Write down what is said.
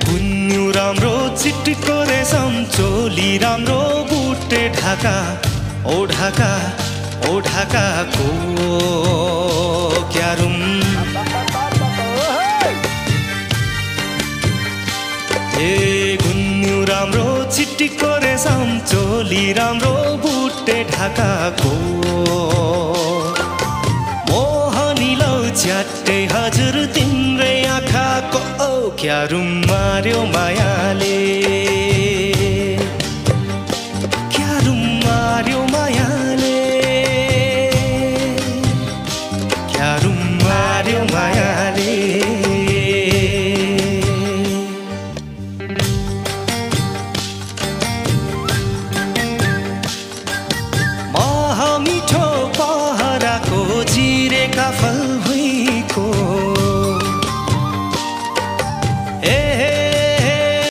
गुन्यु राम्रो चिट्टिको रेशम चोली राम्रो बुटे ढाका ओ ढाकाको क्यारुम ए गुन्यु राम्रो चिट्टिको रेशम चोली राम्रो बुटे ढाकाको मोहनी लौ च्याट्टे हजुर तिम्रै आँखाको ओ क्यारुम मार्यो मायाले क्यारुम मार्यो मायाले क्यारुम मार्यो मायाले मिठो पहराको जिरेका फल